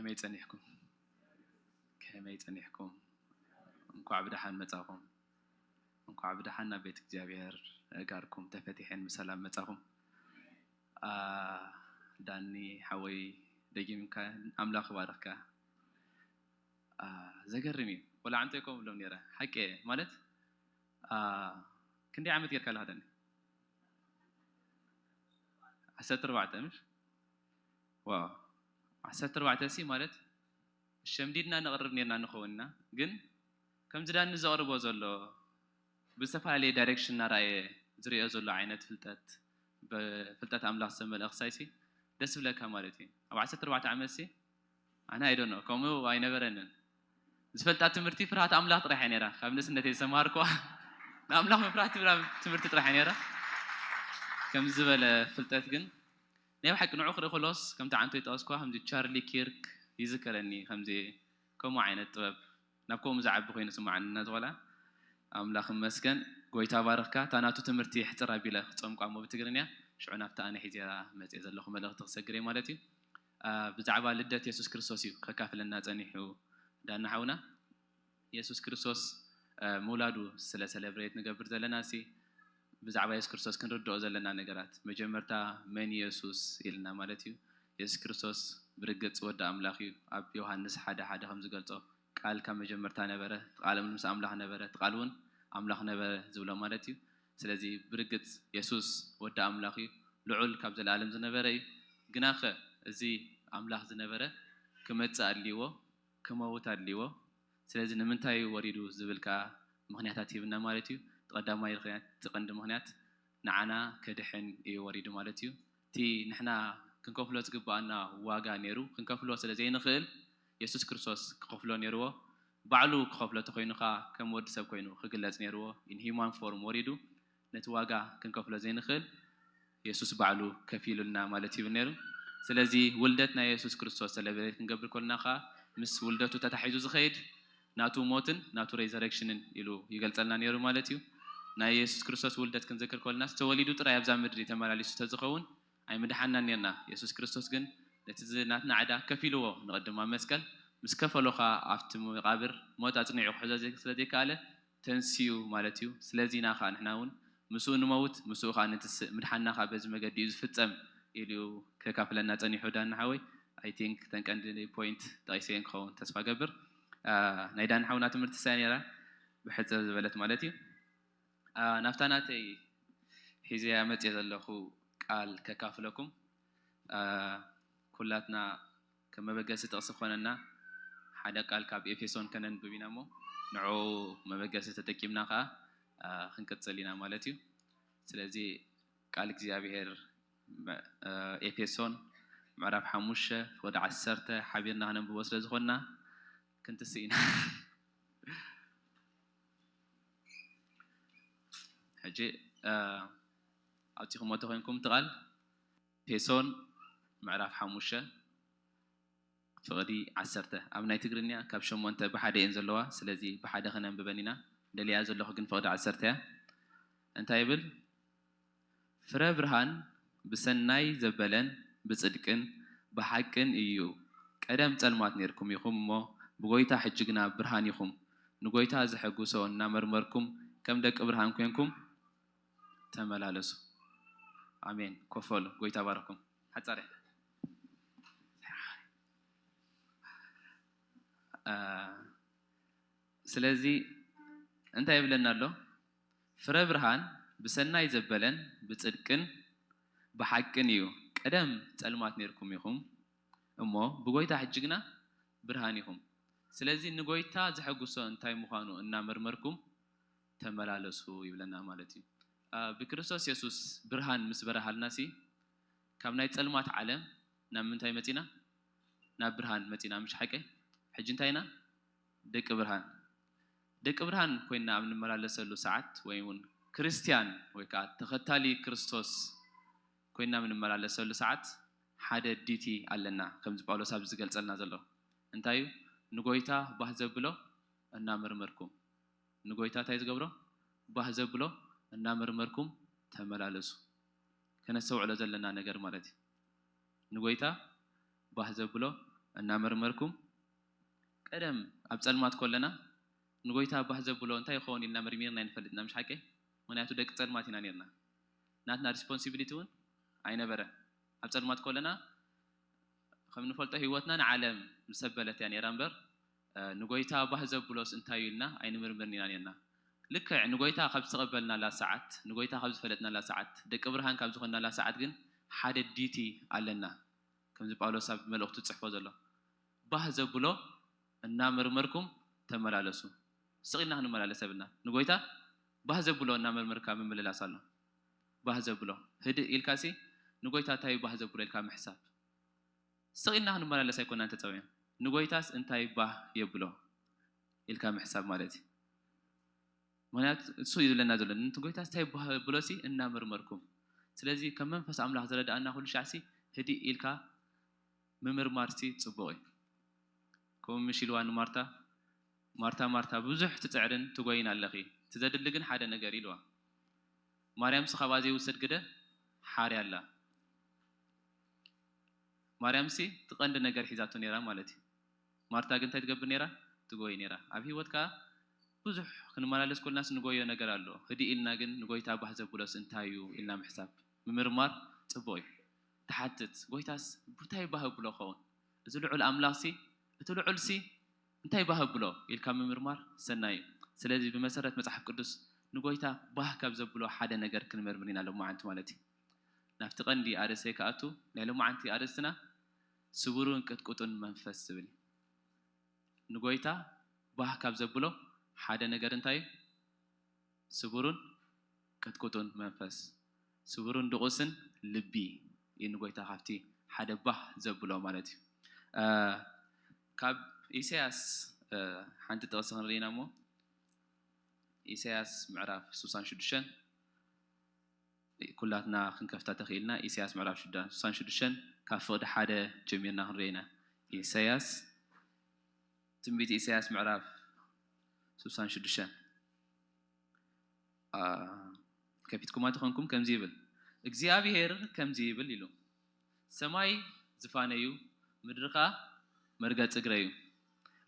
ከመይ ጸኒሕኩም? ከመይ ጸኒሕኩም? እንኳዕ ብደሓን መጻኹም። እንኳዕ ብደሓን ናብ ቤት እግዚኣብሔር ኣእጋርኩም ተፈቲሐን ብሰላም መጻኹም። ዳኒ ሓወይ፣ ደጊምካ ኣምላኽ ይባርኽካ። ዘገርም እዩ። ወላ ዓንተ ይኮም ብሎም ነይረ። ሓቂ ማለት፣ ክንደይ ዓመት ጌርካ ኣለኻ ዳኒ? ዓሰርተ ኣርባዕተ ምሽ? ዋው። ዓሰርተ ኣርባዕተ ሲ ማለት ሸምዲድና ንቕርብ ነርና ንኸውን ኢና። ግን ከምዚ ዳኒ ዘቕርቦ ዘሎ ብዝተፈላለየ ዳይሬክሽን እናረኣየ ዝሪኦ ዘሎ ዓይነት ፍልጠት፣ ብፍልጠት ኣምላኽ ዝተመልአ ክሳይሲ ደስ ብለካ ማለት እዩ። ኣብ ዓሰርተ ኣርባዕተ ዓመት ሲ ኣነ ኣይደኖ ከምኡ ኣይነበረንን። ዝፈልጣ ትምህርቲ ፍርሃት ኣምላኽ ጥራሕ እያ ነይራ። ካብ ንእስነተይ ዝተምሃርኩዋ ንኣምላኽ ምፍራህ ትብላ ትምህርቲ ጥራሕ እያ ነይራ። ከምዚ ዝበለ ፍልጠት ግን ናይ ብሓቂ ንዑ ክርኢ ከሎስ ከምቲ ዓንቶ ይጠቐስኩዋ ከምዚ ቻርሊ ኪርክ ይዝከረኒ። ከምዚ ከምኡ ዓይነት ጥበብ ናብ ከምኡ ዝዓቢ ኮይኑ ስምዓኒ እናዚ ቆልዓ። ኣምላኽ ይመስገን። ጎይታ ባርኽካ። እታ ናቱ ትምህርቲ ሕጽር ኣቢለ ክጸምቋ እሞ ብትግርኛ ሽዑ ናብቲ ኣነ ሒዘያ መጽየ ዘለኹ መልእኽቲ ክሰግር እየ ማለት እዩ። ብዛዕባ ልደት የሱስ ክርስቶስ እዩ ከካፍለና ጸኒሑ ዳና ሓውና። የሱስ ክርስቶስ ምውላዱ ስለ ሰለብሬት ንገብር ዘለና ሲ ብዛዕባ የሱስ ክርስቶስ ክንርድኦ ዘለና ነገራት መጀመርታ መን የሱስ ኢልና ማለት እዩ። የሱስ ክርስቶስ ብርግጽ ወዲ ኣምላኽ እዩ። ኣብ ዮሃንስ ሓደ ሓደ ከም ዝገልጾ ቃል ካብ መጀመርታ ነበረ፣ እቲ ቃል እውን ምስ ኣምላኽ ነበረ፣ እቲ ቃል እውን ኣምላኽ ነበረ ዝብሎ ማለት እዩ። ስለዚ ብርግጽ የሱስ ወዲ ኣምላኽ እዩ፣ ልዑል ካብ ዘለኣለም ዝነበረ እዩ። ግናኸ እዚ ኣምላኽ ዝነበረ ክመጽእ ኣድልይዎ፣ ክመውት ኣድልይዎ። ስለዚ ንምንታይ እዩ ወሪዱ ዝብል ከኣ ምኽንያታት ሂብና ማለት እዩ። እቲ ቀዳማይ ምኽንያት፣ እቲ ቀንዲ ምኽንያት ንዓና ከድሕን እዩ ወሪዱ ማለት እዩ። እቲ ንሕና ክንከፍሎ ዝግብኣና ዋጋ ነይሩ፣ ክንከፍሎ ስለ ዘይንኽእል የሱስ ክርስቶስ ክኸፍሎ ነይርዎ። ባዕሉ ክኸፍሎ ተኾይኑ ከኣ ከም ወዲ ሰብ ኮይኑ ክግለጽ ነይርዎ። In human form ወሪዱ ነቲ ዋጋ ክንከፍሎ ዘይንኽእል የሱስ ባዕሉ ከፊሉልና ማለት ይብል ነይሩ። ስለዚ ውልደት ናይ የሱስ ክርስቶስ ሰለብሬት ክንገብር ከለና ከኣ ምስ ውልደቱ ተታሒዙ ዝኸይድ ናቱ ሞትን ናቱ ሬዘረክሽንን ኢሉ ይገልጸልና ነይሩ ማለት እዩ። ናይ የሱስ ክርስቶስ ውልደት ክንዝክር ከለናስ ተወሊዱ ጥራይ ኣብዛ ምድሪ ተመላሊሱ ተዝኸውን ኣይምድሓናን ነርና። የሱስ ክርስቶስ ግን ነቲ ዝ-፣ ናትና ዕዳ ከፊልዎ ንቕድም ኣብ መስቀል ምስ ከፈሎ ከኣ ኣብቲ መቓብር ሞት ኣጽኒዑ ክሕዞ ዘይ-፣ ስለ ዘይከኣለ ተንስዩ ማለት እዩ። ስለዚ ኢና ከኣ ንሕና እውን ምስኡ ንመውት፣ ምስኡ ከኣ ንትስእ። ምድሓንና ከኣ በዚ መገዲ እዩ ዝፍጸም ኢሉ እዩ ከካፍለና ጸኒሑ ዳኒ ሓወይ። I think እተን ቀንዲ ፖይንት ጠቒሰየን ክኸውን ተስፋ ገብር። አ፣ ናይ ዳኒ ሓውና ትምህርቲ ሳይ ነይራ ብሕጽር ዝበለት ማለት እዩ። አ፣ ናብታ ናተይ ሒዘያ መጽየ ዘለኹ ቃል ከካፍለኩም። አ፣ ኩላትና ከም መበገሲ ጥቕሲ ክኾነና ሓደ ቃል ካብ ኤፌሶን ከነንብብ ኢና እሞ ንዕኡ መበገሲ ተጠቂምና ከኣ፣ አ፣ ክንቅጽል ኢና ማለት እዩ። ስለዚ ቃል እግዚኣብሔር መ-፣ አ፣ ኤፌሶን ምዕራፍ ሓሙሽተ ፍቕዲ ዓሰርተ ሓቢርና ክነንብቦ ስለ ዝኾንና ክንትስእ ኢና። ሕጂ፣ አ፣ ኣውጺኹሞ ተኾይንኩም እቲ ቃል ኤፌሶን ምዕራፍ ሓሙሽተ ፍቕዲ ዓሰርተ። ኣብ ናይ ትግርኛ ካብ ሸሞንተ ብሓደ እየን ዘለዋ፣ ስለዚ ብሓደ ከነንብበን ኢና። ደልያ ዘለኹ ግን ፍቕዲ ዓሰርተ እያ። እንታይ ይብል? ፍረ ብርሃን ብሰናይ ዘበለን ብጽድቅን ብሓቅን እዩ። ቀደም ጸልማት ኔርኩም ኢኹም እሞ፣ ብጎይታ ሕጂ ግና ብርሃን ኢኹም። ንጎይታ ዘሐጉሶ እናመርመርኩም፣ ከም ደቂ ብርሃን ኮንኩም ተመላለሱ። ኣሜን። ኮፍ በሉ። ጎይታ ባርኩም። ሓጻረ። አ፣ ስለዚ እንታይ ይብለና ኣሎ? ፍረ ብርሃን ብሰናይ ዘበለን ብጽድቅን ብሓቅን እዩ። ቀደም ጸልማት ኔርኩም ኢኹም እሞ፣ ብጎይታ ሕጂ ግና ብርሃን ኢኹም። ስለዚ ንጎይታ ዘሐጉሶ እንታይ ምዃኑ እናመርመርኩም ተመላለሱ ይብለና ማለት እዩ። አ፣ ብክርስቶስ የሱስ ብርሃን ምስ በረሃልና ሲ፣ ካብ ናይ ጸልማት ዓለም ናብ ምንታይ መጺና? ናብ ብርሃን መጺና፣ ምሽ ሓቀይ? ሕጂ እንታይ ኢና? ደቂ ብርሃን። ደቂ ብርሃን ኮይንና ኣብ እንመላለሰሉ ሰዓት፣ ወይ እውን ክርስትያን ወይ ከኣ ተኸታሊ ክርስቶስ ኮይንና ኣብ እንመላለሰሉ ሰዓት፣ ሓደ ዲቲ ኣለና፣ ከምዚ ጳውሎስ ኣብዚ ዝገልጸልና ዘሎ። እንታይ እዩ? ንጎይታ ባህ ዘብሎ እናመርመርኩም። ንጎይታ እንታይ ዝገብሮ? ባህ ዘብሎ እናመርመርኩም ተመላለሱ። ከነስተውዕሎ ዘለና ነገር ማለት እዩ። ንጎይታ ባህ ዘብሎ እናመርመርኩም ቀደም ኣብ ጸልማት ከለና ንጎይታ ባህ ዘብሎ እንታይ ይኸውን ኢልና መርሚርና ኣይንፈልጥና፣ ምሽ ሓቀይ? ምኽንያቱ ደቂ ጸልማት ኢና ነርና። ናትና responsibility እውን ኣይነበረ። ኣብ ጸልማት ከለና ከም ንፈልጦ ህይወትና ንዓለም ዝሰበለት እያ ነራ እምበር ንጎይታ ባህ ዘብሎስ እንታይ እዩ ኢልና ኣይንምርምርን ኢና ነርና። ልክዕ ንጎይታ ካብ ዝተቐበልናላ ሰዓት፣ ንጎይታ ካብ ዝፈለጥናላ ሰዓት፣ ደቂ ብርሃን ካብ ዝኾንናላ ሰዓት ግን ሓደ duty ኣለና። ከምዚ ጳውሎስ ኣብ መልእኽቱ ዝጽሕፎ ዘሎ፣ ባህ ዘብሎ እናመርመርኩም ተመላለሱ። ስቕ ኢልና ክንመላለስ የብልና። ንጎይታ ባህ ዘብሎ እናመርመርካ ምምልላስ ኣሎ። ባህ ዘብሎ ህድእ ኢልካሲ ንጎይታ እንታይ እዩ ባህ ዘብሎ ኢልካ ምሕሳብ። ስቕ ኢልና ክንመላለስ ኣይኮናን ተጸውዕና። ንጎይታስ እንታይ ባህ የብሎ ኢልካ ምሕሳብ ማለት እዩ። ምክንያቱ እሱ እዩ ዝብለና ዘሎ። ነቲ ጎይታስ እንታይ ባህ ብሎሲ እናመርመርኩም። ስለዚ ከም መንፈስ ኣምላኽ ዝረድኣና ኩሉ ሻዕሲ ህድእ ኢልካ ምምርማር ሲ ጽቡቕ እዩ። ከምኡ ምሽ ኢልዋ ንማርታ፣ ማርታ ማርታ ብዙሕ ትጽዕርን ትጎይን ኣለኺ፣ እቲ ዘድሊ ግን ሓደ ነገር ኢልዋ። ማርያምሲ ካብኣ ዘይውሰድ ግደ ሓርያ ኣላ። ማርያምሲ እቲ ቀንዲ ነገር ሒዛቶ ነይራ ማለት እዩ። ማርታ ግን እንታይ ትገብር ነይራ? ትጎይ ነይራ። ኣብ ህይወት ከኣ ብዙሕ ክንመላለስ ኮልናስ ንጎዮ ነገር ኣሎ። ህድእ ኢልና ግን ንጎይታ ባህ ዘብሎስ እንታይ እዩ ኢልና ምሕሳብ፣ ምምርማር ጽቡቕ እዩ። ትሓትት፣ ጎይታስ ብታይ ባህ ብሎ ኸውን? እዚ ልዑል ኣምላኽሲ፣ እቲ ልዑልሲ እንታይ ባህ ብሎ ኢልካ ምምርማር ሰናይ እዩ። ስለዚ ብመሰረት መጽሓፍ ቅዱስ ንጎይታ ባህ ካብ ዘብሎ ሓደ ነገር ክንመርምር ኢና ሎማዓንቲ ማለት እዩ። ናብቲ ቀንዲ ኣርእስተይ ክኣቱ ናይ ሎማዓንቲ ኣርእስትና ስቡሩን ቅጥቁጡን መንፈስ ዝብል እዩ። ንጎይታ ባህ ካብ ዘብሎ ሓደ ነገር እንታይ እዩ? ስቡሩን ቅጥቁጡን መንፈስ፣ ስቡሩን ድቑስን ልቢ እዩ ንጎይታ ካብቲ ሓደ ባህ ዘብሎ ማለት እዩ። እ፣ ካብ ኢሳያስ እ፣ ሓንቲ ጥቕሲ ክንርኢ ኢና እሞ ኢሳያስ ምዕራፍ ስሳን ሽዱሽተን ኩላትና ክንከፍታ ተኽኢልና። ኢሳያስ ምዕራፍ ሽዳ- ስሳን ሽዱሽተን ካብ ፍቕዲ ሓደ ጀሚርና ክንርኢ ኢና። ኢሳያስ ትንቢት ኢሳያስ ምዕራፍ ስሳን ሽዱሽተን አ፣ ከፊትኩማ ተኾንኩም ከምዚ ይብል እግዚኣብሔር ከምዚ ይብል ኢሉ ሰማይ ዝፋነዩ ምድሪ ኸኣ መርገጽ እግረዩ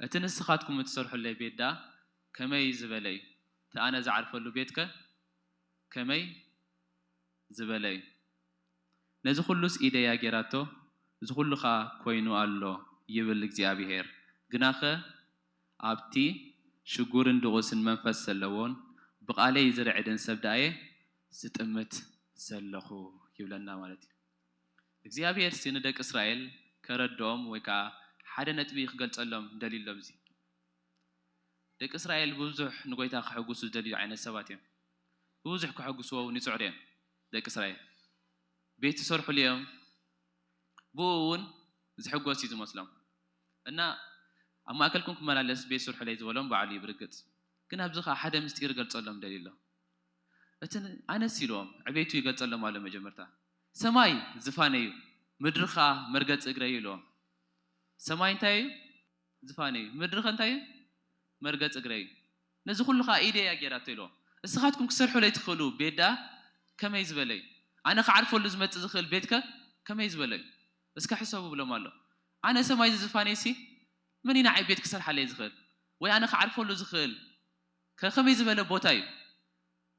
እቲ ንስኻትኩም እትሰርሑለይ ቤት ደኣ ከመይ ዝበለ እዩ እቲ ኣነ ዝዓርፈሉ ቤትከ ከመይ ዝበለ እዩ ነዚ ኹሉስ ኢደያ ጌራቶ እዚ ኹሉ ኸኣ ኮይኑ ኣሎ ይብል እግዚኣብሔር ግናኸ ኣብቲ ሽጉርን ድቑስን መንፈስ ዘለዎን ብቓለይ ዝርዕድን ሰብ ደኣየ ዝጥምት ዘለኹ ይብለና ማለት እዩ እግዚኣብሔር ሲ ንደቂ እስራኤል ከረድኦም ወይ ከዓ ሓደ ነጥቢ ክገልጸሎም ደልዩ ኣሎ ብዚ ደቂ እስራኤል ብብዙሕ ንጎይታ ክሕጉሱ ዝደልዩ ዓይነት ሰባት እዮም ብብዙሕ ክሕጉስዎ እውን ይፅዕሩ እዮም ደቂ እስራኤል ቤት ይሰርሑሉ እዮም ብኡ እውን ዝሕጎስ እዩ ዝመስሎም እና ኣብ ማእከልኩም ክመላለስ ቤት ስርሑለይ ዝበሎም ባዕሉ እዩ ብርግፅ ግን ኣብዚ ከዓ ሓደ ምስጢር ይገልፀሎም ደልዩ ኣሎ እቲ ኣነስ ኢልዎም ዕቤቱ ይገልፀሎም ኣሎ መጀመርታ ሰማይ ዝፋነዩ ምድሪ ከዓ መርገፂ እግረዩ ኢልዎም ሰማይ እንታይ እዩ ዝፋነዩ ምድሪ ከ እንታይ እዩ መርገፂ እግረዩ ነዚ ኩሉ ከዓ ኢደ እያ ጌራቶ ኢልዎም እስኻትኩም ክሰርሑ ለይትኽእሉ ቤት ደኣ ከመይ ዝበለ እዩ ኣነ ክዓርፈሉ ዝመፅእ ዝኽእል ቤትከ ከመይ ዝበለ እዩ እስከ ሕሰቡ ብሎም ኣሎ ኣነ ሰማይ ዝፋነይሲ መን እዩ ንዓይ ቤት ክሰርሓለይ ዝኽእል ወይ ኣነ ክዓርፈሉ ዝኽእል ከ ከመይ ዝበለ ቦታ እዩ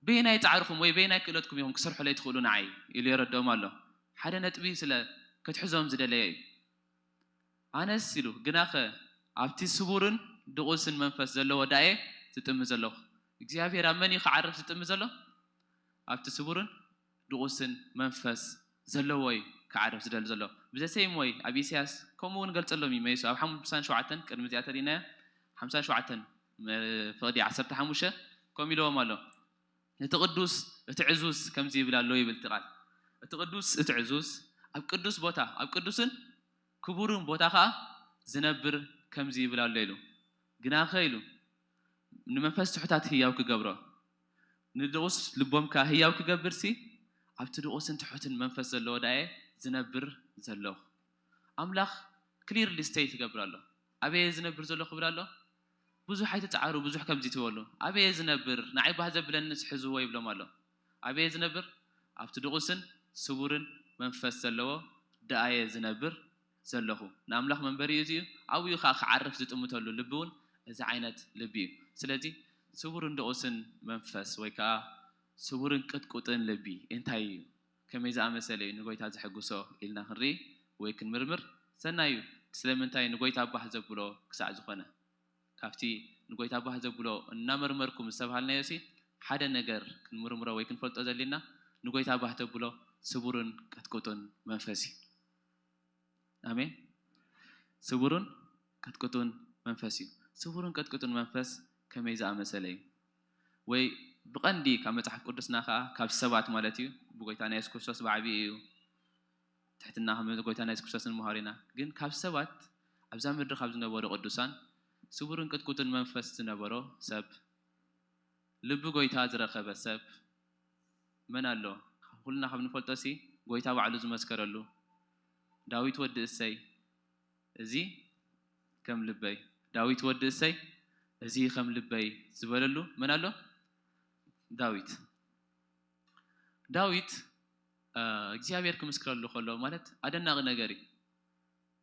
በየናይ ፃዕርኹም ወይ በየናይ ክእለትኩም ኢኹም ክሰርሑለይ ትኽእሉ ንዓይ ኢሉ የረድኦም ኣሎ ሓደ ነጥቢ ስለ ክትሕዞም ዝደለየ እዩ ኣነስ ኢሉ ግናኸ ኣብቲ ስቡርን ድቑስን መንፈስ ዘለዎ ዳየ ዝጥሚ ዘለኹ እግዚኣብሔር ኣብ መን እዩ ክዓርፍ ዝጥሚ ዘሎ ኣብቲ ስቡርን ድቑስን መንፈስ ዘለዎ እዩ ክዓርፍ ዝደሊ ዘሎ ብዘሰይም ወይ ኣብ ኢሳያስ ከምኡ እውን ገልፀሎም እዩ መይሱ ኣብ ሓሙሳን ሸውዓተን ቅድሚ እዚኣ ተሪእናያ ሓምሳን ሸውዓተን ፍቕዲ ዓሰርተ ሓሙሽተ ከምኡ ኢልዎም ኣሎ እቲ ቅዱስ እቲ ዕዙዝ ከምዚ ይብል ኣሎ ይብል እቲ ቃል እቲ ቅዱስ እቲ ዕዙዝ ኣብ ቅዱስ ቦታ ኣብ ቅዱስን ክቡርን ቦታ ከዓ ዝነብር ከምዚ ይብል ኣሎ ኢሉ ግናኸ ኢሉ ንመንፈስ ትሑታት ህያው ክገብሮ ንድቑስ ልቦም ከዓ ህያው ክገብር ሲ ኣብቲ ድቑስን ትሑትን መንፈስ ዘለዎ ዳየ ዝነብር ዘለኹ ኣምላኽ clearly state ይገብር ኣሎ ኣበየ ዝነብር ዘሎ ክብል ኣሎ ብዙሕ ኣይትፅዓሩ ብዙሕ ከምዚ ትበሉ ኣበየ ዝነብር ንዓይ ባህ ዘብለንስ ሕዝዎ ይብሎም ኣሎ ኣበየ ዝነብር ኣብቲ ድቑስን ስቡርን መንፈስ ዘለዎ ደኣየ ዝነብር ዘለኹ። ንኣምላኽ መንበሪኡ እዚ እዩ፣ ኣብኡ እዩ ከኣ ክዓርፍ ዝጥምተሉ ልቢ እውን እዚ ዓይነት ልቢ እዩ። ስለዚ ስቡርን ድቑስን መንፈስ ወይ ከኣ ስቡርን ቅጥቁጥን ልቢ እንታይ እዩ? ከመይ ዝኣመሰለ እዩ ንጎይታ ዘሐጉሶ ኢልና ክንርኢ ወይ ክንምርምር ሰናይ እዩ። ስለምንታይ ንጎይታ ባህ ዘብሎ ክሳዕ ዝኾነ? ካብቲ ንጎይታ ባህ ዘብሎ እናመርመርኩም ዝተባሃልናዮ ሲ ሓደ ነገር ክንምርምሮ ወይ ክንፈልጦ ዘድልየና ንጎይታ ባህ ዘብሎ ስቡርን ቅጥቁጥን መንፈስ እዩ። ኣሜን። ስቡርን ቅጥቁጥን መንፈስ እዩ። ስቡርን ቅጥቁጥን መንፈስ ከመይ ዝኣመሰለ እዩ? ወይ ብቐንዲ ካብ መጽሓፍ ቅዱስና ከኣ ካብ ሰባት ማለት እዩ። ብጎይታና የሱስ ክርስቶስ ብዓቢኡ እዩ። ትሕትና ከም ጎይታና የሱስ ክርስቶስ ንምሃር ኢና። ግን ካብ ሰባት ኣብዛ ምድሪ ካብ ዝነበሩ ቅዱሳን ስቡርን ቅጥቁጥን መንፈስ ዝነበሮ ሰብ፣ ልቢ ጎይታ ዝረኸበ ሰብ መን ኣሎ? ኩልና ካብ ንፈልጦ ሲ ጎይታ ባዕሉ ዝመስከረሉ ዳዊት ወዲ እሰይ እዚ ከም ልበይ፣ ዳዊት ወዲ እሰይ እዚ ከም ልበይ ዝበለሉ መን ኣሎ? ዳዊት። ዳዊት እ፣ እግዚኣብሔር ክምስክረሉ ከሎ ማለት ኣደናቂ ነገር እዩ።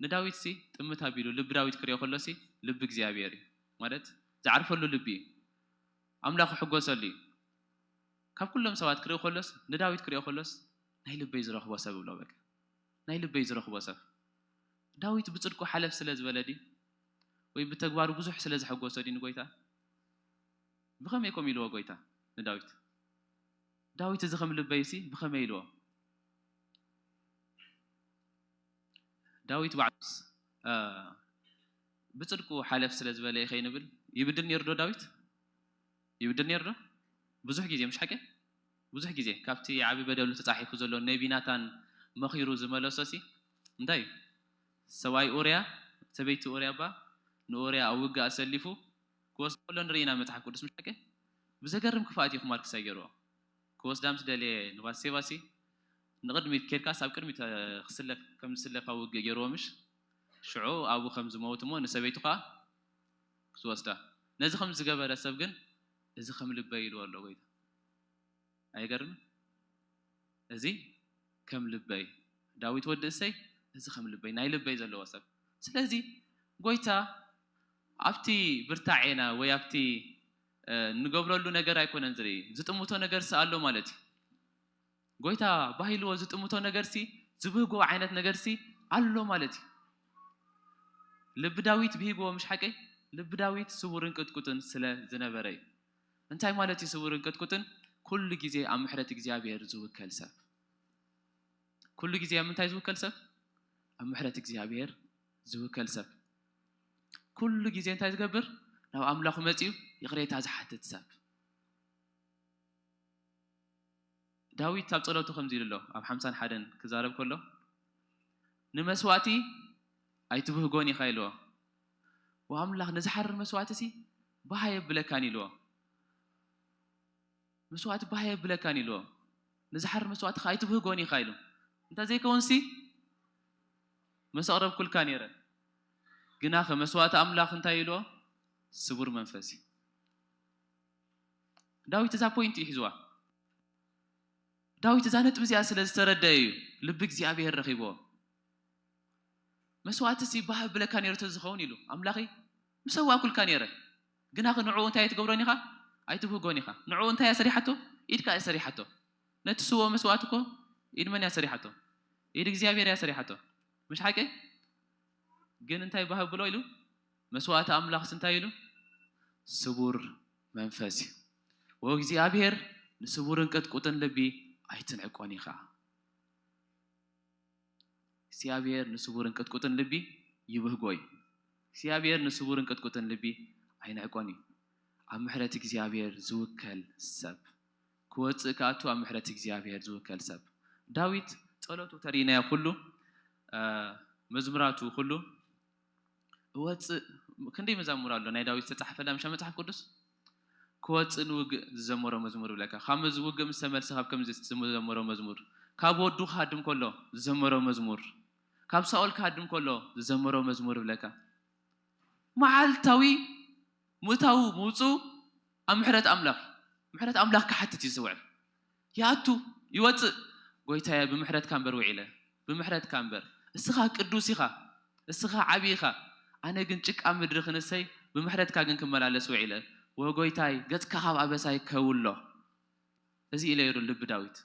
ንዳዊት ሲ ጥምት ኣቢሉ ልቢ ዳዊት ክሪኦ ከሎ ሲ ልቢ እግዚኣብሔር እዩ ማለት ዝዓርፈሉ ልቢ እዩ። ኣምላኽ ክሕጎሰሉ እዩ። ካብ ኩሎም ሰባት ክሪኦ ከሎስ ንዳዊት ክሪኦ ከሎስ ናይ ልበይ ዝረኽቦ ሰብ ብሎ በቃ ናይ ልበይ ዝረኽቦ ሰብ። ዳዊት ብጽድቁ ሓለፍ ስለ ዝበለ ድዩ ወይ ብተግባሩ ብዙሕ ስለ ዘሐጎሶ ድዩ ንጎይታ? ብኸመይ ከምኡ ኢልዎ ጎይታ ንዳዊት? ዳዊት እዚ ከም ልበይ ሲ ብኸመይ ኢልዎ? ዳዊት ባዕሉስ እ፣ ብጽድቁ ሓለፍ ስለ ዝበለ እዩ ከይንብል ይብድል ነይሩ ዶ ዳዊት? ይብድል ነይሩ ዶ? ብዙሕ ግዜ ምሽ ሓቂ? ብዙሕ ግዜ ካብቲ ዓቢ በደሉ ተጻሒፉ ዘሎ ነቢ ናታን መኺሩ ዝመለሶ ሲ እንታይ እዩ? ሰብኣይ ኡርያ ሰበይቲ ኡርያ እባ ንኡርያ ኣብ ውግእ ኣሰሊፉ ክወስዶ ከሎ ንርኢ ኢና መጽሓፍ ቅዱስ ምሽ ሓቂ? ብዘገርም ክፍኣት እዩ ክማል ክሳይ ገይርዎ። ክወስዳ ምስ ደለየ ንባሴባ ሲ ንቕድሚት ኬድካስ ኣብ ቅድሚት እ፣ ክስለፍ ከም ዝስለፍ ኣብ ውግእ ገይርዎ ምሽ? ሽዑ ኣብኡ ከም ዝመውት እሞ ንሰበይቱ ከኣ ክትወስዳ። ነዚ ከም ዝገበረ ሰብ ግን እዚ ከም ልበይ ኢልዎ ኣሎ ጎይታ። ኣይገርምን? እዚ ከም ልበይ ዳዊት ወዲ እሰይ እዚ ከም ልበይ ናይ ልበይ ዘለዎ ሰብ። ስለዚ ጎይታ ኣብቲ ብርታዔና ወይ ኣብቲ እ፣ እንገብረሉ ነገር ኣይኮነን ዝርኢ ዝጥምቶ ነገር ሲ ኣሎ ማለት እዩ። ጎይታ ባህ ኢልዎ ዝጥምቶ ነገር ሲ ዝብህጎ ዓይነት ነገር ሲ ኣሎ ማለት እዩ። ልቢ ዳዊት ብሂግዎ ምሽ ሓቀይ? ልቢ ዳዊት ስውርን ቅጥቁጥን ስለ ዝነበረ እዩ። እንታይ ማለት እዩ ስውርን ቅጥቁጥን? ኩሉ ግዜ ኣብ ምሕረት እግዚኣብሔር ዝውከል ሰብ። ኩሉ ግዜ ኣብ ምንታይ ዝውከል ሰብ? ኣብ ምሕረት እግዚኣብሔር ዝውከል ሰብ። ኩሉ ግዜ እንታይ ዝገብር? ናብ ኣምላኹ መጺኡ ይቕሬታ ዝሓትት ሰብ። ዳዊት ኣብ ጸሎቱ ከምዚ ኢሉ ኣሎ፣ ኣብ ሓምሳን ሓደን ክዛረብ ከሎ፣ "ንመስዋእቲ ኣይትብህጎን ኢኻ" ኢልዎ። "ወኣምላኽ ንዝሓርር መስዋእቲ ሲ ባህ ኣየብለካን" ኢልዎ። "መስዋእቲ ባህ ኣየብለካን" ኢልዎ። "ንዝሓርር መስዋእቲ ከኣ ኣይትብህጎን ኢኻ" ኢሉ። እንተ ዘይከውንሲ መሰቕረብኩልካ ነይረ። ግናኸ መስዋእቲ ኣምላኽ እንታይ ኢልዎ? ስቡር መንፈስ እዩ። ዳዊት እዛ ፖይንት እዩ ሒዝዋ። ዳዊት እዛ ነጥቢ እዚኣ ስለ ዝተረደየ እዩ ልቢ እግዚኣብሔር ረኺብዎ። መስዋእትሲ ባህ ብለካ ነይሩ ተዝኸውን ኢሉ፣ ኣምላኸይ ምሰዋእኩልካ ነይረ፣ ግናኸ ንዕኡ እንታይ ኣይትገብሮን ኢኻ? ኣይትብህጎን ኢኻ። ንዕኡ እንታይ እያ ሰሪሓቶ? ኢድካ እያ ሰሪሓቶ። ነቲ ስውኦ መስዋእቲ እኮ ኢድ መን እያ ሰሪሓቶ? ኢድ እግዚኣብሔር እያ ሰሪሓቶ። ምሽ ሓቂ? ግን እንታይ ባህ ብሎ ኢሉ? መስዋእቲ ኣምላኽስ እንታይ ኢሉ? ስቡር መንፈስ እዩ። ወእግዚኣብሔር ንስቡርን ቅጥቁጥን ልቢ ኣይትንዕቆን ኢኻ። እግዚኣብሔር ንስቡርን ቅጥቁጥን ልቢ ይብህጎ እዩ። እግዚኣብሔር ንስቡርን ቅጥቁጥን ልቢ ኣይንዕቆን እዩ። ኣብ ምሕረት እግዚኣብሔር ዝውከል ሰብ፣ ክወጽእ ክኣቱ ኣብ ምሕረት እግዚኣብሔር ዝውከል ሰብ። ዳዊት ጸሎቱ ተሪእናዮ ኩሉ፣ እ፣ መዝሙራቱ ኩሉ፣ እወጽእ፣ ክንደይ መዛሙር ኣሎ ናይ ዳዊት ዝተጻሕፈላ ምሻ መጽሓፍ ቅዱስ? ክወጽእ ንውግእ ዝዘመሮ መዝሙር ይብለካ። ካብ መዝ-፣ ውግእ ምስ ተመልሰ ካብ ከምዚ ዝዘመሮ መዝሙር፣ ካብ ወዱ ክሃድም ከሎ ዝዘመሮ መዝሙር፣ ካብ ሳኦል ክሃድም ከሎ ዝዘመሮ መዝሙር ይብለካ። መዓልታዊ ምእታዉ ምውጽኡ ኣብ ምሕረት ኣምላኽ፣ ምሕረት ኣምላኽ ክሓትት እዩ ዝውዕል። ይኣቱ፣ ይወጽእ። "ጎይታየ፣ ብምሕረትካ እምበር ውዒለ፣ ብምሕረትካ እምበር። እስኻ ቅዱስ ኢኻ፣ እስኻ ዓቢ ኢኻ፣ ኣነ ግን ጭቃ ምድሪ ክንሰይ፣ ብምሕረትካ ግን ክመላለስ ውዒለ። ወጎይታይ፣ ገጽካ ካብ ኣበሳይ ከውሎ። እዚ ኢለ ይሩ ልቢ ዳዊት።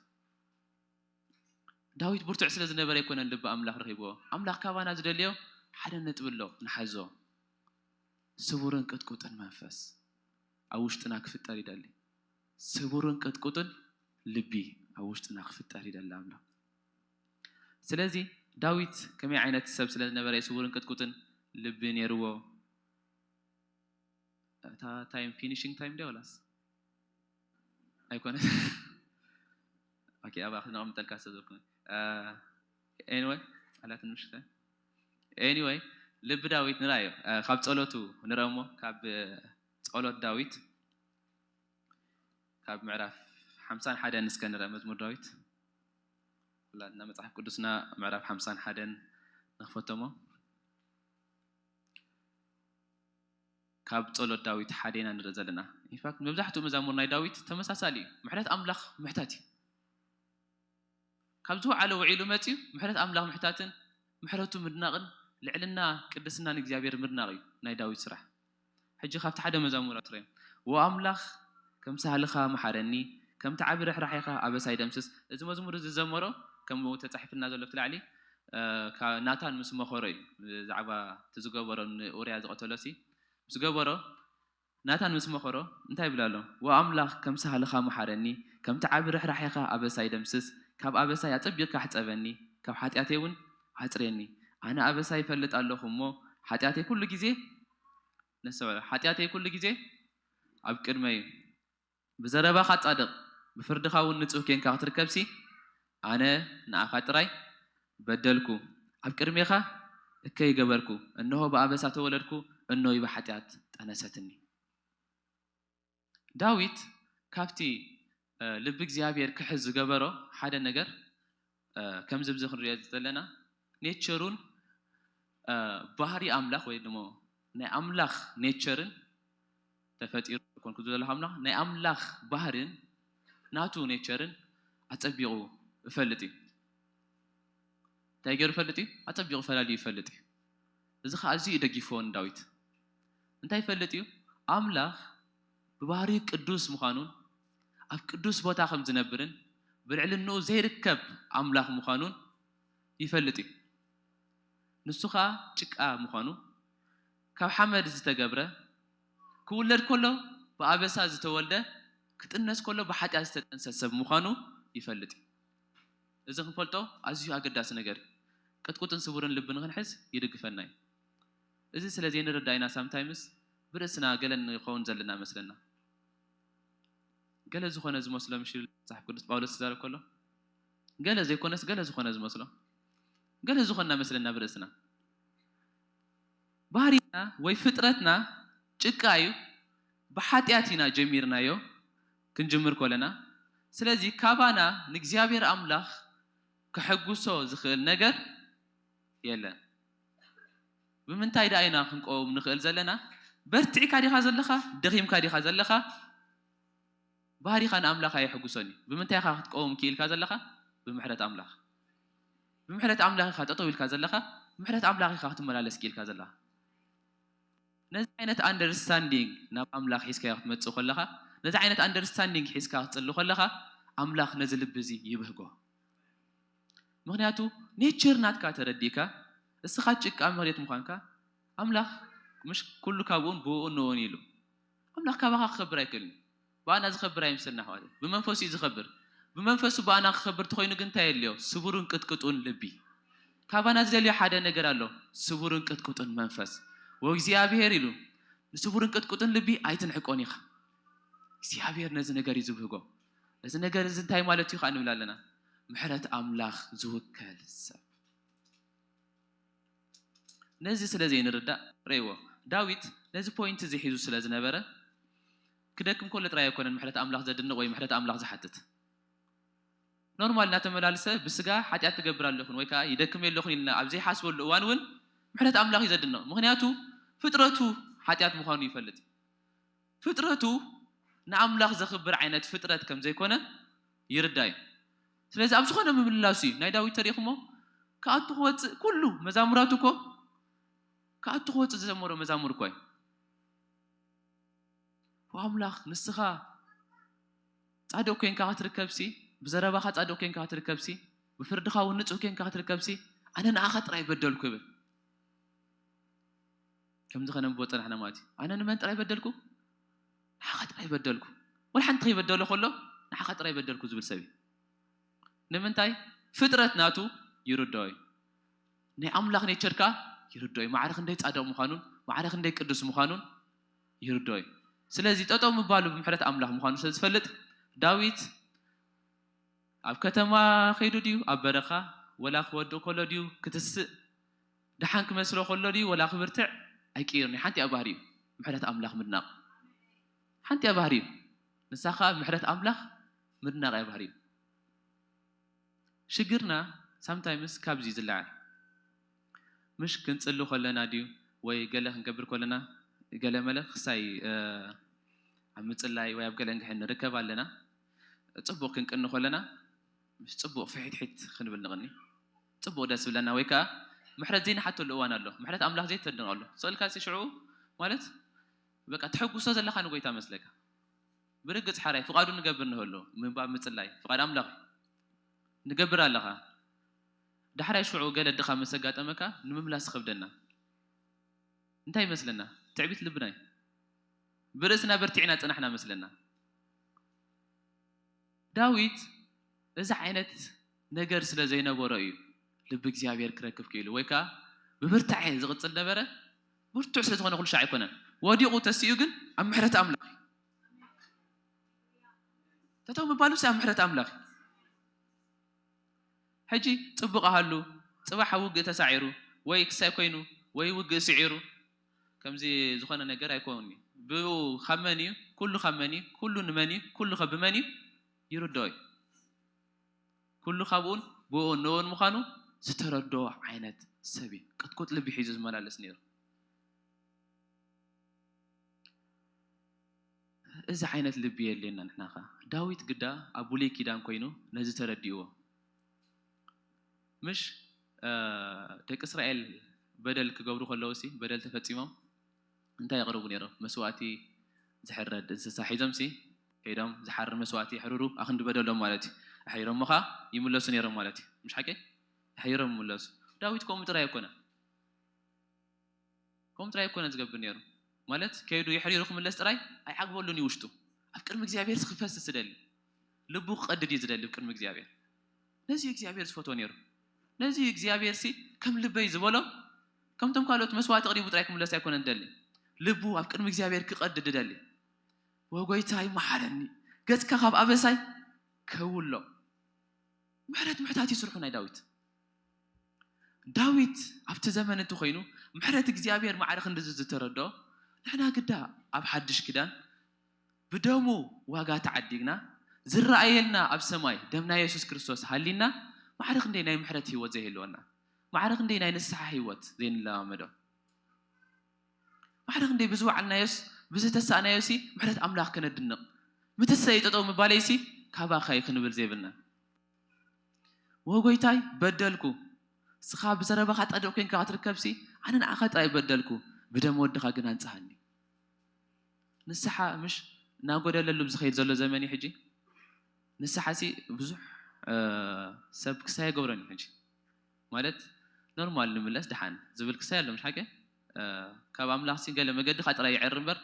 ዳዊት ብርቱዕ ስለ ዝነበረ ኣይኮነን ልቢ ኣምላኽ ረኺብዎ። ኣምላኽ ካባና ዝደልዮ ሓደ ነጥቢ ኣሎ፣ ንሓዞ። ስቡርን ቅጥቁጥን መንፈስ ኣብ ውሽጥና ክፍጠር ይደሊ። ስቡርን ቅጥቁጥን ልቢ ኣብ ውሽጥና ክፍጠር ይደሊ ኣምላኽ። ስለዚ ዳዊት ከመይ ዓይነት ሰብ ስለ ዝነበረ ስቡርን ቅጥቁጥን ልቢ ነይርዎ። እታ ታይም ፊኒሽንግ ታይም ድያ ወላስ ኣይኮነ? ኦኬ፣ ኣብኣ ክነቐምጠልካ ሰብ ዘኮነ። ኤኒወይ፣ ኣላትን ምሽተ። ኤኒወይ፣ ልቢ ዳዊት ንርኣዮ። እ፣ ካብ ጸሎቱ ንርአ እሞ፣ ካብ፣ እ፣ ጸሎት ዳዊት፣ ካብ ምዕራፍ ሓምሳን ሓደን እስከ ንርአ መዝሙር ዳዊት። ኩላትና መጽሓፍ ቅዱስና ምዕራፍ ሓምሳን ሓደን ንኽፈቶ እሞ። ካብ ጸሎት ዳዊት ሓደ ኢና ንርኢ ዘለና። ኢንፋክት መብዛሕትኡ መዛሙር ናይ ዳዊት ተመሳሳሊ እዩ። ምሕረት ኣምላኽ ምሕታት እዩ። ካብ ዝወዓለ ውዒሉ መጺኡ ምሕረት ኣምላኽ ምሕታትን ምሕረቱ ምድናቕን ልዕልና ቅድስና ንእግዚኣብሔር ምድናቕ እዩ ናይ ዳዊት ስራሕ። ሕጂ ካብቲ ሓደ መዛሙር ኣትረዮም። "ዎ ኣምላኽ ከም ሳህልኻ መሓረኒ፣ ከምቲ ዓቢ ርሕራሒኻ ኣበሳይ ደምስስ." እዚ መዝሙር እዚ ዝዘመሮ ከም ተጻሒፍና ዘሎ ኣብቲ ላዕሊ፣ እ፣ ካ-፣ ናታን ምስ መኸሮ እዩ። ብዛዕባ እቲ ዝገበሮ ንኡርያ ዝቐተሎ ሲ ምስ ገበሮ፣ ናታን ምስ መኸሮ እንታይ ይብል ኣሎ? "ዎ ኣምላኽ ከም ሳህልኻ መሓረኒ፣ ከምቲ ዓቢ ርሕራሒኻ ኣበሳይ ደምስስ፣ ካብ ኣበሳይ ኣጸቢቕካ ሕጸበኒ፣ ካብ ሓጢኣተይ እውን ኣጽርየኒ። ኣነ ኣበሳይ ይፈልጥ ኣለኹ እሞ፣ ሓጢኣተይ ኩሉ ግዜ" ነስተውዕል፣ "ሓጢኣተይ ኩሉ ግዜ ኣብ ቅድመይ እዩ። ብዘረባኻ ጻድቕ፣ ብፍርድኻ እውን ንጹህ ኬንካ ክትርከብሲ፣ ኣነ ንኣኻ ጥራይ በደልኩ፣ ኣብ ቅድሜኻ እከይ ገበርኩ፣ እንሆ ብኣበሳ ተወለድኩ፣ እኖይ ብሓጢኣት ጠነሰትኒ።" ዳዊት ካብቲ፣ እ፣ ልቢ እግዚኣብሔር ክሕዝ ዝገበሮ ሓደ ነገር፣ እ፣ ከምዚ ኣብዚ ክንሪኦ ዘለና ኔቸሩን፣ እ፣ ባህሪ ኣምላኽ ወይ ድማ ናይ ኣምላኽ ኔቸርን ተፈጢሩ ኮንኩ ዘለኹ ኣምላኽ ናይ ኣምላኽ ባህርን ናቱ ኔቸርን ኣጸቢቑ እፈልጥ እዩ። እንታይ ገይሩ ይፈልጥ እዩ? ኣጸቢቑ ፈላልዩ ይፈልጥ እዩ። እዚ ኸዓ ኣዝዩ እዩ ደጊፍዎ ንዳዊት። እንታይ ይፈልጥ እዩ? ኣምላኽ ብባህሪኡ ቅዱስ ምዃኑን ኣብ ቅዱስ ቦታ ከም ዝነብርን ብልዕልንኡ ዘይርከብ ኣምላኽ ምዃኑን ይፈልጥ እዩ። ንሱ ኸዓ ጭቃ ምዃኑ፣ ካብ ሓመድ ዝተገብረ፣ ክውለድ ከሎ ብኣበሳ ዝተወልደ፣ ክጥነስ ከሎ ብሓጢኣት ዝተጠንሰ ሰብ ምዃኑ ይፈልጥ እዩ። እዚ ክንፈልጦ ኣዝዩ ኣገዳሲ ነገር እዩ። ቅጥቁጥን ስቡርን ልቢ ንኽንሕዝ ይድግፈና እዩ። እዚ ስለ ዘይንርዳእ ኢና ሳምታይምስ ብርእስና ገለ ንኸውን ዘለና መስለና። ገለ ዝኾነ ዝመስሎ ምሽ መጽሓፍ ቅዱስ ጳውሎስ ክዛረብ ከሎ፣ ገለ ዘይኮነስ ገለ ዝኾነ ዝመስሎ፣ ገለ ዝኾንና መስለና ብርእስና። ባህሪና ወይ ፍጥረትና ጭቃ እዩ። ብሓጢኣት ኢና ጀሚርናዮ ክንጅምር ከለና። ስለዚ ካባና ንእግዚኣብሔር ኣምላኽ ከሐጉሶ ዝኽእል ነገር የለን። ብምንታይ ደኣ ኢና ክንቀውም ንኽእል ዘለና? በርቲዕካ ዲኻ ዘለኻ? ደኺምካ ዲኻ ዘለኻ? ባህሪኻ ንኣምላኽ ኣየሐጉሶን እዩ። ብምንታይ ኢኻ ክትቀውም ክኢልካ ዘለኻ? ብምሕረት ኣምላኽ። ብምሕረት ኣምላኽ ኢኻ ጠጠው ኢልካ ዘለኻ። ብምሕረት ኣምላኽ ኢኻ ክትመላለስ ክኢልካ ዘለኻ። ነዚ ዓይነት ኣንደርስታንዲንግ ናብ ኣምላኽ ሒዝካዮ ክትመጽእ ከለኻ፣ ነዚ ዓይነት ኣንደርስታንዲንግ ሒዝካ ክትጽሊ ከለኻ፣ ኣምላኽ ነዚ ልቢ እዚ ይብህጎ። ምኽንያቱ ኔቸር ናትካ ተረዲእካ፣ እስኻ ጭቃ መሬት ምዃንካ፣ ኣምላኽ ምሽ ኩሉ ካብኡን ብኡን ንኡን ኢሉ። ኣምላኽ ካባኻ ክኸብር ኣይክእልን እዩ። ብኣና ዝኸብር ኣይምሰልና ኣሕዋተይ። ብመንፈሱ እዩ ዝኸብር። ብመንፈሱ ብኣና ክኸብር ተኾይኑ ግን እንታይ የድልዮ? ስቡርን ቅጥቅጡን ልቢ። ካባና ዝደልዮ ሓደ ነገር ኣሎ። ስቡርን ቅጥቅጡን መንፈስ። ወእግዚኣብሔር ኢሉ፣ ንስቡርን ቅጥቅጡን ልቢ ኣይትንሕቆን ኢኻ። እግዚኣብሔር ነዚ ነገር እዩ ዝብህጎ። እዚ ነገር እዚ እንታይ ማለት እዩ ከዓ ንብል ኣለና? ምሕረት ኣምላኽ ዝውከል ሰብ። ነዚ ስለ ዘይንርዳእ፣ ረእይዎ፣ ዳዊት ነዚ ፖይንት እዚ ሒዙ ስለ ዝነበረ፣ ክደክም ከሎ ጥራይ ኣይኮነን ምሕረት ኣምላኽ ዘድንቕ ወይ ምሕረት ኣምላኽ ዝሓትት። ኖርማል እናተመላልሰ ብስጋ ሓጢኣት ትገብር ኣለኹን ወይ ከዓ ይደክም የለኹን ኢልና ኣብ ዘይሓስበሉ እዋን እውን ምሕረት ኣምላኽ እዩ ዘድንቕ። ምኽንያቱ ፍጥረቱ ሓጢኣት ምዃኑ ይፈልጥ። ፍጥረቱ ንኣምላኽ ዘኽብር ዓይነት ፍጥረት ከም ዘይኮነ ይርዳእ እዩ። ስለዚ ኣብ ዝኾነ ምምልላሱ እዩ ናይ ዳዊት ተሪእኹሞ ክኣቱ ክወፅእ ኩሉ መዛሙራቱ እኮ ክኣቱ ክወፅእ ዝዘመሮ መዛሙር እኮ እዩ። ኣምላኽ ንስኻ ጻድቕ ኮንካ ክትርከብሲ፣ ብዘረባኻ ጻድቕ ኮንካ ክትርከብሲ፣ ብፍርድኻ እውን ንጹህ ኮንካ ክትርከብሲ፣ ኣነ ንዓኻ ጥራይ በደልኩ ይብል። ከምዚ ከነንብቦ ጸናሕና ማለት እዩ። ኣነ ንመን ጥራይ በደልኩ? ንዓኻ ጥራይ በደልኩ። ወላ ሓንቲ ከይበደሎ ከሎ ንዓኻ ጥራይ በደልኩ ዝብል ሰብ እዩ። ንምንታይ? ፍጥረት ናቱ ይርድኦ እዩ። ናይ ኣምላኽ ኔቸር ከኣ ይርድኦ እዩ። ማዕረ ክንደይ ጻድቕ ምዃኑን ማዕረ ክንደይ ቅዱስ ምዃኑን ይርድኦ እዩ። ስለዚ ጠጠው ምባሉ ብምሕረት ኣምላኽ ምዃኑ ስለ ዝፈልጥ ዳዊት ኣብ ከተማ ከይዱ ድዩ ኣብ በረኻ ወላ ክወድቕ ከሎ ድዩ ክትስእ ደሓን ክመስሎ ከሎ ድዩ ወላ ክብርትዕ ኣይቅይርን እዩ። ሓንቲ እያ ባህሪኡ ምሕረት ኣምላኽ ምድናቕ። ሓንቲ እያ ባህሪኡ። ንሳ ከኣ ምሕረት ኣምላኽ ምድናቕ እያ ባህሪኡ። ሽግርና ሳምታይምስ ካብዚ ዝለዓል ምሽ ክንጽሊ ከለና ድዩ ወይ ገለ ክንገብር ከለና ገለ መለ ክሳይ ኣብ ምጽላይ ወይ ኣብ ገለ እንግሕን ንርከብ ኣለና። ጽቡቕ ክንቅኒ ከለና ምስ ጽቡቕ ፍሒትሒት ክንብል ንቕኒ። ጽቡቕ ደስ ብለና ወይ ከኣ ምሕረት ዘይንሓተሉ እዋን ኣሎ። ምሕረት ኣምላኽ ዘይተድንቐሉ ስቕልካ ሲ ሽዑ ማለት በቃ ትሕጉሶ ዘለኻ ንጎይታ መስለካ። ብርግጽ ሓራይ ፍቓዱ ንገብር ንህሉ ምንባብ ምጽላይ ፍቓድ ኣምላኽ እዩ። ንገብር ኣለኻ። ዳሕራይ ሽዑ ገለ ድኻ መሰጋጠመካ ንምምላስ ይኸብደና። እንታይ ይመስለና? ትዕቢት ልብና እዩ። ብርእስና በርቲዕና ጸናሕና መስለና። ዳዊት እዚ ዓይነት ነገር ስለ ዘይነበሮ እዩ ልቢ እግዚኣብሔር ክረክብ ክኢሉ ወይ ከዓ ብብርታዐ ዝቕጽል ነበረ። ብርቱዕ ስለ ዝኾነ ኩሉ ሻዕ ኣይኮነን ወዲቑ ተሲኡ ግን ኣብ ምሕረት ኣምላኽ እዩ። ተተው ምባሉ ኣብ ምሕረት ኣምላኽ እዩ። ሕጂ ጽቡቕ ኣሃሉ ጽባሕ ኣብ ውግእ ተሳዒሩ ወይ ክሳይ ኮይኑ ወይ ውግእ ስዒሩ ከምዚ ዝኾነ ነገር ኣይኮኑን እዩ። ብኡ ካብ መን እዩ? ኩሉ ካብ መን እዩ? ኩሉ ንመን እዩ? ኩሉ ከ ብመን እዩ? ይርድኦ እዩ። ኩሉ ካብኡን ብኡን ንኡን ምዃኑ ዝተረድኦ ዓይነት ሰብ እዩ። ቅጥቁጥ ልቢ ሒዙ ዝመላለስ ነይሩ። እዚ ዓይነት ልቢ የድልየና ንሕና ኸ። ዳዊት ግዳ ኣብ ብሉይ ኪዳን ኮይኑ ነዚ ተረዲእዎ። ምሽ ደቂ እስራኤል በደል ክገብሩ ከለዉ ሲ በደል ተፈጺሞም እንታይ የቕርቡ ነይሮም? መስዋእቲ ዝሕረድ እንስሳ ሒዞም ሲ ከይዶም ዝሓርድ መስዋእቲ የሕርሩ ኣኽንዲ በደሎም ማለት እዩ። ኣሕሪሮሞ ኸዓ ይምለሱ ነይሮም ማለት እዩ። ምሽ ሓቂ ኣሕሪሮም ይምለሱ። ዳዊት ከምኡ ጥራይ ኣይኮነ። ከምኡ ጥራይ ኣይኮነ ዝገብር ነይሩ። ማለት ከይዱ የሕሪሩ ክምለስ ጥራይ ኣይዓግበሉን እዩ ውሽጡ። ኣብ ቅድሚ እግዚኣብሔር ክፈስስ ዝደሊ ልቡ ክቐድድ እዩ ዝደሊ ኣብ ቅድሚ እግዚኣብሔር። ነዚ እግዚኣብሔር ዝፈትዎ ነይሩ። ነዚ እግዚኣብሔር ሲ ከም ልበይ ዝበሎ ከምቶም ካልኦት መስዋዕቲ ቅሪቡ ጥራይ ክምለስ ኣይኮነን ዝደሊ። ልቡ ኣብ ቅድሚ እግዚኣብሔር ክቐድድ ዝደሊ። ወጎይታይ መሓረኒ ገጽካ ካብ ኣበሳይ ከውሎ። ምሕረት ምሕታት ይስርሑ ናይ ዳዊት። ዳዊት ኣብቲ ዘመን እቲ ኮይኑ ምሕረት እግዚኣብሔር ማዕረ ክንድዚ ዝተረድኦ ንሕና ግዳ ኣብ ሓድሽ ኪዳን ብደሙ ዋጋ ተዓዲግና ዝረኣየልና ኣብ ሰማይ ደምና የሱስ ክርስቶስ ሃሊና ማዕረ ክንደይ ናይ ምሕረት ህይወት ዘይህልወና ማዕረ ክንደይ ናይ ንስሓ ህይወት ዘይንለማመዶ ማዕረ ክንደይ ብዝወዓልናዮስ ብዝተሳእናዮ ሲ ምሕረት ኣምላኽ ከነድንቕ ምትሰይ ጠጠው ምባለይ ሲ ካባኻይ ክንብል ዘይብልና ወጎይታይ በደልኩ። ስኻ ብዘረባኻ ጻድቕ ኮንካ ክትርከብሲ ኣነ ንዓኻ ጥራይ በደልኩ፣ ብደም ወድኻ ግን ኣንጽሃኒ። ንስሓ ምሽ እናጎደለሉ ብዝኸይድ ዘሎ ዘመን እዩ ሕጂ። ንስሓሲ ብዙሕ ሰብ ክሳይ የገብረን እዩ ሕጂ። ማለት ኖርማል ንምለስ ደሓን ዝብል ክሳይ ኣሎ ምሽ ሓቂ ካብ ኣምላኽሲ ገለ መገድኻ ጥራይ ይዕር እምበር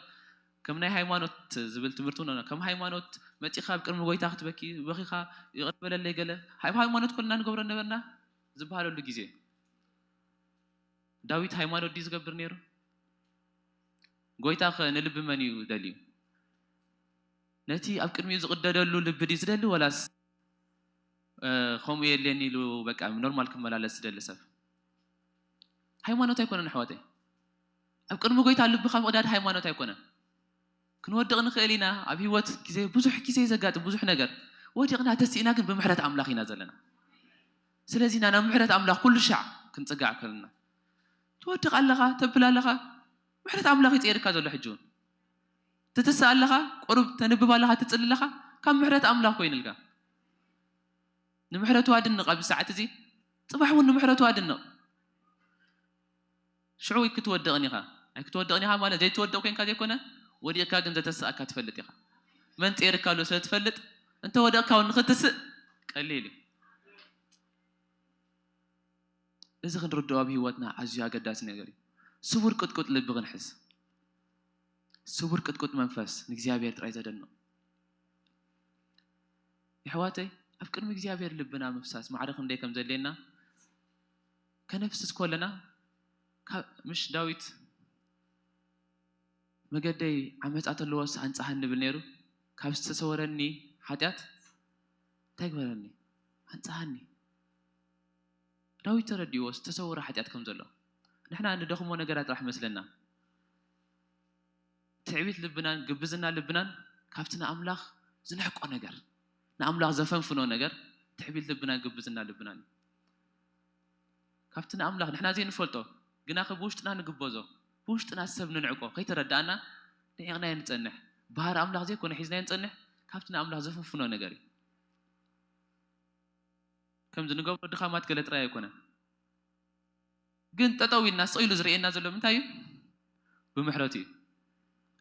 ከም ናይ ሃይማኖት ዝብል ትምህርቲ እውን ከም ሃይማኖት መፂኻ ኣብ ቅድሚ ጎይታ ክትበኪ በኺኻ ይቕር በለለይ ገለ ሃይማኖት ኮልና ንገብሮ ነበርና ዝበሃለሉ ግዜ ዳዊት ሃይማኖት ድዩ ዝገብር ነይሩ? ጎይታ ኸ ንልቢ መን እዩ ደልዩ? ነቲ ኣብ ቅድሚኡ ዝቕደደሉ ልቢ ድዩ ዝደሊ ወላስ ከምኡ የድልየኒ ኢሉ በቃ ኖርማል ክመላለስ ዝደሊ ሰብ? ሃይማኖት ኣይኮነን ኣሕዋተይ። ኣብ ቅድሚ ጎይታ ልብኻ ምቕዳድ ሃይማኖት ኣይኮነን። ክንወድቕ ንኽእል ኢና። ኣብ ህይወት ግዜ ብዙሕ ግዜ ዘጋጥም ብዙሕ ነገር ወዲቕና ተሲእና ግን ብምሕረት ኣምላኽ ኢና ዘለና። ስለዚ ኢና ናብ ምሕረት ኣምላኽ ኩሉ ሻዕ ክንጽጋዕ ከለና ትወድቕ ኣለኻ፣ ተብል ኣለኻ፣ ምሕረት ኣምላኽ ይጽየድካ ዘሎ ሕጂ እውን ትትስእ ኣለኻ፣ ቁሩብ ተንብብ ኣለኻ፣ ትጽሊ ኣለኻ፣ ካብ ምሕረት ኣምላኽ ኮይኑልካ ንምሕረቱ ኣድንቕ ኣብዚ ሰዓት እዚ ጽባሕ እውን ንምሕረቱ ኣድንቕ። ሽዑ ክትወድቕን ኢኻ። ኣይክትወድቕን ኢኻ ማለት ዘይትወድቕ ኮንካ ዘይኮነ፣ ወዲቕካ ግን ዘተስኣካ ትፈልጥ ኢኻ። መን ጸይርካ ኣሎ ስለ ትፈልጥ፣ እንተ ወደቕካ እውን ንኽትስእ ቀሊል እዩ። እዚ ክንርድኦ ኣብ ህይወትና ኣዝዩ ኣገዳሲ ነገር እዩ። ስቡር ቅጥቁጥ ልቢ ክንሕዝ፣ ስቡር ቅጥቁጥ መንፈስ ንእግዚኣብሔር ጥራይ ዘደንቕ። የሕዋተይ፣ ኣብ ቅድሚ እግዚኣብሔር ልብና ምፍሳስ ማዕረ ክንደይ ከም ዘድልየና ከነፍስስ ከለና፣ ካብ፣ ምሽ ዳዊት፣ "መገደይ ዓመፃ ተለዎስ ኣንጻሃኒ" ይብል ነይሩ። "ካብ ዝተሰወረኒ ሓጢኣት እንታይ ግበረኒ? ኣንጻሃኒ።" ዳዊት ተረዲእዎ ዝተሰወረ ሓጢኣት ከም ዘሎ። ንሕና ንደኽሞ ነገራት ጥራሕ መስለና። ትዕቢት ልብናን ግብዝና ልብናን ካብቲ ንኣምላኽ ዝንሕቆ ነገር፣ ንኣምላኽ ዘፈንፍኖ ነገር ትዕቢት ልብናን ግብዝና ልብናን እዩ። ካብቲ ንኣምላኽ ንሕና ዘይንፈልጦ ግና ከ ብውሽጥና ንግበዞ፣ ብውሽጥና ሰብ ንንዕቆ ከይተረዳእና ንዒቕናዮ ንጸንሕ። ባህሪ ኣምላኽ ዘይኮነ ሒዝናዮ ንጸንሕ፣ ካብቲ ንኣምላኽ ዘፈንፍኖ ነገር እዩ። ከምዚ ንገብሮ ድኻማት ገለ ጥራይ ኣይኮነን። ግን ጠጠው ኢልና ስቕ ኢሉ ዝርእየና ዘሎ ምንታይ እዩ? ብምሕረቱ እዩ።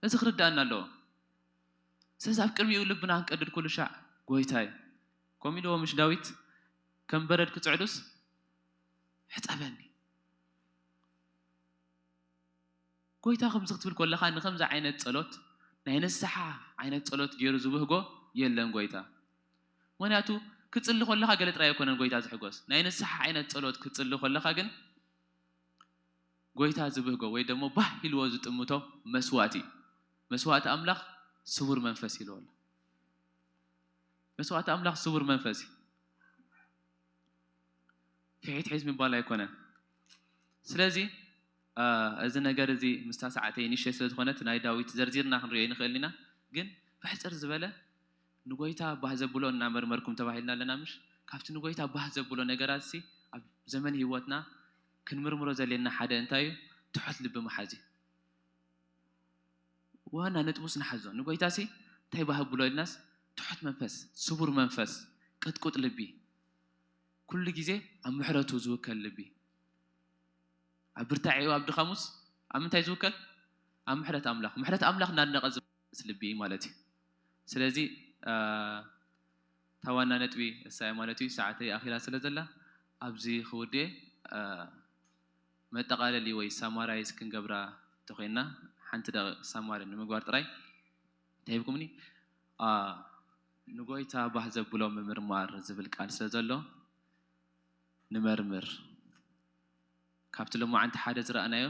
እዚ ክርዳእና ኣለዎ። ስለዚ ኣብ ቅድሚኡ ልብና ክንቀድድ ኩሉ ሻዕ፣ "ጎይታይ"፣ ከምኡ ኢልዎ ምሽ ዳዊት፣ "ከም በረድ ክጽዕዱስ ሕጸበኒ።" ጎይታ ከምዚ ክትብል ከለኻ ንከምዚ ዓይነት ጸሎት፣ ናይ ንስሓ ዓይነት ጸሎት ገይሩ ዝብህጎ የለን ጎይታ። ምኽንያቱ ክጽሊ ከለኻ ገለ ጥራይ ኣይኮነን ጎይታ ዝሕጎስ። ናይ ንስሓ ዓይነት ጸሎት ክጽሊ ከለኻ ግን ጎይታ ዝብህጎ ወይ ደሞ ባህ ኢልዎ ዝጥምቶ መስዋእቲ እዩ። መስዋእቲ ኣምላኽ ስቡር መንፈስ እዩ ኢልዎ ኣሎ። መስዋእቲ ኣምላኽ ስቡር መንፈስ እዩ። ፍሒት ሒዝ ምባል ኣይኮነን። ስለዚ፣ አ፣ እዚ ነገር እዚ ምስታ ሰዓተይ ንእሽተይ ስለ ዝኾነት ናይ ዳዊት ዘርዚርና ክንሪኦ ኣይንኽእልን ኢና። ግን ብሕጽር ዝበለ ንጎይታ ባህ ዘብሎ እናመርመርኩም ተባሂልና ኣለና ምሽ? ካብቲ ንጎይታ ባህ ዘብሎ ነገራት ሲ ኣብ ዘመን ህይወትና ክንምርምሮ ዘድልየና ሓደ እንታይ እዩ? ትሑት ልቢ ምሓዝ እዩ። ዋና ነጥቡስ ንሓዞ። ንጎይታሲ እንታይ ባህ ብሎ ኢልናስ፣ ትሑት መንፈስ፣ ስቡር መንፈስ፣ ቅጥቁጥ ልቢ፣ ኩሉ ግዜ ኣብ ምሕረቱ ዝውከል ልቢ። ኣብ ብርታዔኡ፣ ኣብ ድኻሙስ ኣብ ምንታይ ዝውከል? ኣብ ምሕረት ኣምላኽ። ምሕረት ኣምላኽ እናድነቐ ዝመልስ ልቢ ማለት እዩ። ስለዚ፣ አ፣ እታ ዋና ነጥቢ እሳ እያ ማለት እዩ። ሰዓተይ ኣኺላ ስለ ዘላ ኣብዚ ክውድእ፣ አ፣ መጠቓለሊ ወይ ሳማራይዝ ክንገብራ እንተኾይንና፣ ሓንቲ ደቂቕ ሳማሪ ንምግባር ጥራይ እንታይ ሂብኩምኒ? አ፣ ንጎይታ ባህ ዘብሎ ምምርማር ዝብል ቃል ስለ ዘሎ፣ ንመርምር። ካብቲ ሎማዓንቲ ሓደ ዝረኣናዮ፣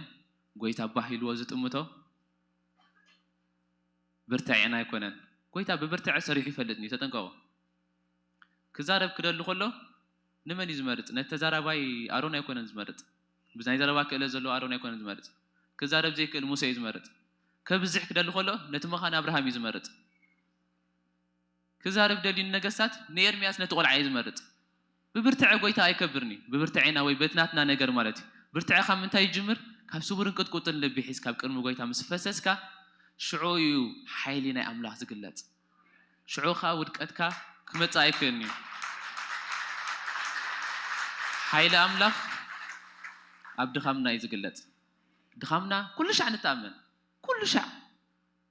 ጎይታ ባህ ኢልዎ ዝጥምቶ ብርትዐና ኣይኮነን። ጎይታ ብብርትዐ ሰሪሑ ይፈልጥኒ፣ ተጠንቀቑ። ክዛረብ ክደሊ ከሎ ንመን እዩ ዝመርጽ? ነቲ ተዛራባይ ኣሮን ኣይኮነን ዝመርጽ። ብናይ ዘረባ ክእለት ዘለዎ ኣሮን ኣይኮነን ዝመርጽ። ክዛረብ ዘይክእል ሙሴ እዩ ዝመርጽ። ከብዝሕ ክደሊ ከሎ ነቲ መኻን ኣብርሃም እዩ ዝመርጽ። ክዛረብ ደልዩ ንነገስታት ንኤርምያስ ነቲ ቆልዓ እዩ ዝመርጽ። ብብርትዐ ጎይታ ኣይከብርኒ። ብብርትዐና ወይ በቲ ናትና ነገር ማለት እዩ። ብርትዐ ካብ ምንታይ ይጅምር? ካብ ስቡርን ቅጥቁጥን ልቢ ሒዝካ ኣብ ቅድሚ ጎይታ ምስ ፈሰስካ፣ ሽዑ እዩ ሓይሊ ናይ ኣምላኽ ዝግለጽ። ሽዑ ኸኣ ውድቀትካ ክመጽእ ኣይክእልን እዩ። ሓይሊ ኣምላኽ ኣብ ድኻምና እዩ ዝግለጽ። ድኻምና ኩሉ ሻዕ ንተኣመን። ኩሉ ሻዕ።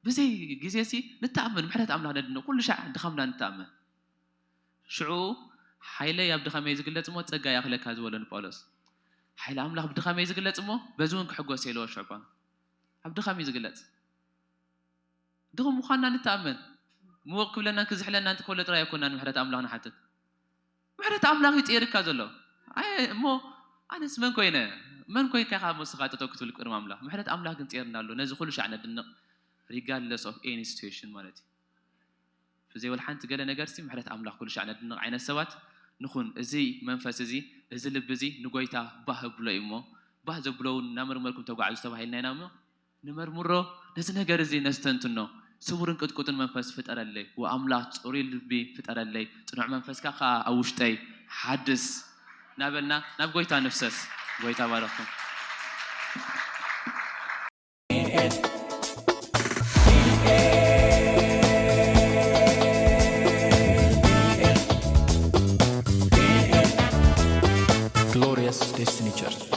ብዘይ ግዜሲ ንተኣመን። ምሕረት ኣምላኽ ነድንቕ። ኩሉ ሻዕ ድኻምና ንተኣመን። ሽዑ ሓይለይ ኣብ ድኻመይ ዝግለጽ እሞ ጸጋ ይኣኽለካ ዝበሎ ንጳውሎስ። ሓይሊ ኣምላኽ ብድኻመይ ዝግለጽ እሞ በዚ እውን ክሕጎስ ኢልዎ ሽዑ ጳውሎስ። ኣብ ድኻም እዩ ዝግለጽ። ድኹም ምዃንና ንተኣመን። ምውቕ ክብለናን ክዝሕለናን እንተኾሎ ጥራይ ኣይኮናን ምሕረት ኣምላኽ ንሓትት። ምሕረት ኣምላኽ እዩ ጸይርካ ዘሎ። ኣይ፣ እሞ ኣነስ መን ኮይነ? መን ኮይንካ ኢኻ እሞ ንስኻ ጠጠው ክትብል ቅድሚ ኣምላኽ? ምሕረት ኣምላኽ ግን ጸይርና ኣሎ። ነዚ ኩሉ ሻዕ ነድንቕ፣ regardless of any situation ማለት እዩ። ብዘይ ወላ ሓንቲ ገለ ነገርሲ ምሕረት ኣምላኽ ኩሉ ሻዕ ነድንቕ ዓይነት ሰባት ንኹን። እዚ መንፈስ እዚ፣ እዚ ልቢ እዚ ንጎይታ ባህ ብሎ እዩ እሞ፣ ባህ ዘብሎ እውን እናመርመርኩም ተጓዕዙ ተባሂልና ኢና እሞ፣ ንመርምሮ፣ ነዚ ነገር እዚ ነስተንትኖ። ስቡርን ቅጥቁጥን መንፈስ ፍጠረለይ፣ ወኣምላኽ ጽሩይ ልቢ ፍጠረለይ፣ ጽኑዕ መንፈስካ ከኣ ኣብ ውሽጠይ ሓድስ እናበልና ናብ ጎይታ ንፍሰስ። ጎይታ ባረኽኩም። Glorious Destiny Church.